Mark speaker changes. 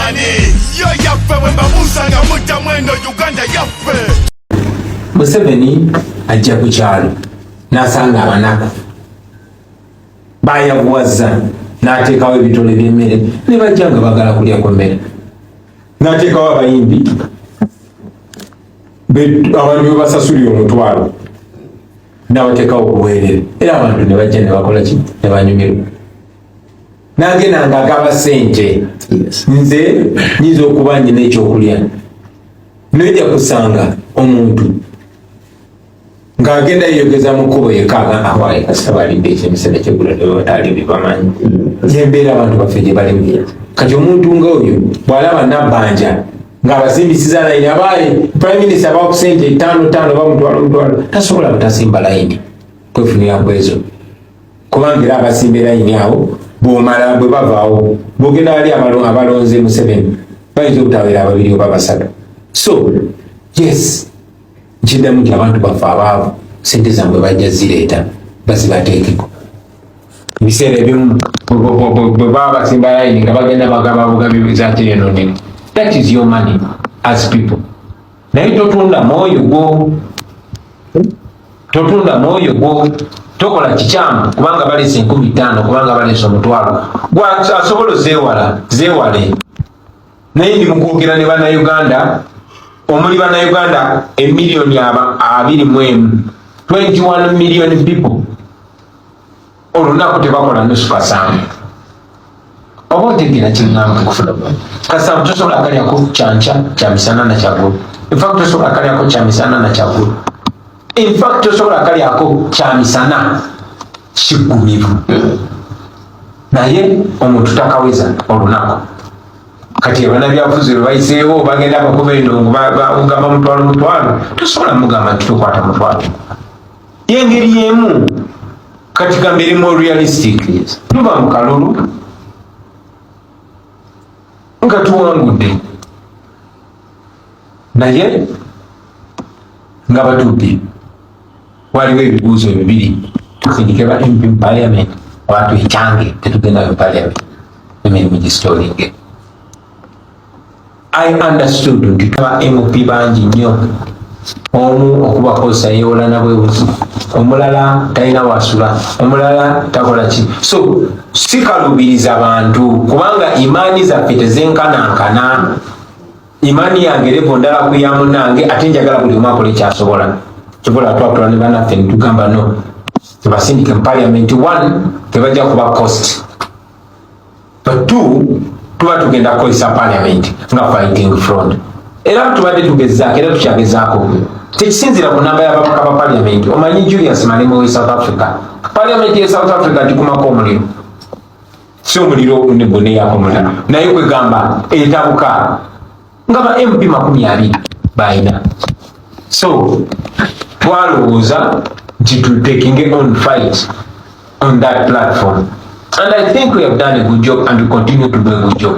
Speaker 1: Ani yo yaffe? Bwe mbabuuza nga muddamu eno Uganda yaffe.
Speaker 2: Museveni ajja ku kyalo n'asanga abanaku bayavuwazza, n'ateekawo ebitole by'emmere ne bajja nga bagala kulya ku mmere, n'ateekawo abayimbi, abantu be basasulira 10,000, n'abateekawo okuweerera, era abantu ne bajja ne bakola ki? Ne banyumirwa. N'agenda ng'agaba ssente. Nze nyinza okuba nyina ekyokulya, nojja kusanga omuntu ng'agenda yeyogeza mu kkubo yekka, awaye kasita balidde ekyemisana kyegula tebatali bibamanyi. Yembeera abantu baffe gye balimu kati. Omuntu nga oyo bw'alaba Nabbanja ng'abasimbisiza layini, abaaye Prime Minister abawa ku sente ttaano ttaano oba mutwalo mutwalo, tasobola butasimba layini kwefunira ku ezo, kubanga era abasimba erayini awo bwomala bwe bavaawo bwogenda wali abalonze Museveni bayinza obutawera ababiri oba basatu. So yes, nkiddamu nti abantu baffe abaavu sente zammwe bajja zireeta bazibateekeko. Ebiseera ebimu bwe baba basimba layini nga bagenda bagaba bugabi za kyeyononere. That is your money as people, naye totunda mwoyo gwo, totunda mwoyo gwo, tokola kikyamu kubanga baleese 5,000, kubanga baleese 10,000. Gwe asobola ozeewala, zeewale. Naye ndi mukwogera ne Bannayuganda, omuli Bannayuganda emiliyoni aba 21, 21 million people, olunaku tebakola nusu kasanvu. Oba otegeera kiŋŋamba? Kasanvu tosobola kalyako kyankya, kyamisana na kyaggulo. Infact tosobola kalyako kyamisana na kyaggulo. Infact tosobola kalyako kyamisana kiggumivu, naye omuntu takaweza olunaku. Kati abanabyabufuzi bwe bayiseewo bagenda bakuba endongo, bagamba mutwalo mutwalo, tosobola mugamba nti tokwata mutwalo. Yengeri yemu kati gambe more realistic, tuva mu kalulu nga tuwangudde, naye nga batudde waliwo ebibuuzo bibiri: tusindike ba MP mu parliament oba twekyange tetugenda mu parliament, emirimu gistallinge? I understood nti tuba MP bangi nnyo, omu okubakozesa yeewola na bwebuzi, omulala talina wasula, omulala takola ki. So sikalubiriza bantu kubanga imaani zaffe tezenkanankana. Imaani yange level ndala ku ya munange, ate njagala buli omu akole kyasobola. Kibula twatula ne bannaffe netugamba no, tebasindike mu parliament. One, tebajja kuba cost, but two, tuba tugenda kukozesa parliament nga fighting front. Era tubadde tugezaako, era tukyagezaako. Tekisinzira ku namba y'ababaka ba parliament. Omanyi Julius Malema we South Africa, parliament ye South Africa gikumako omuliro, si omuliro guneyako muliro, naye kwegamba etabuka nga ba MP 20 balina. So twalowooza nti to taking on fight on that platform, and I think we have done a good job and we continue to do a good job.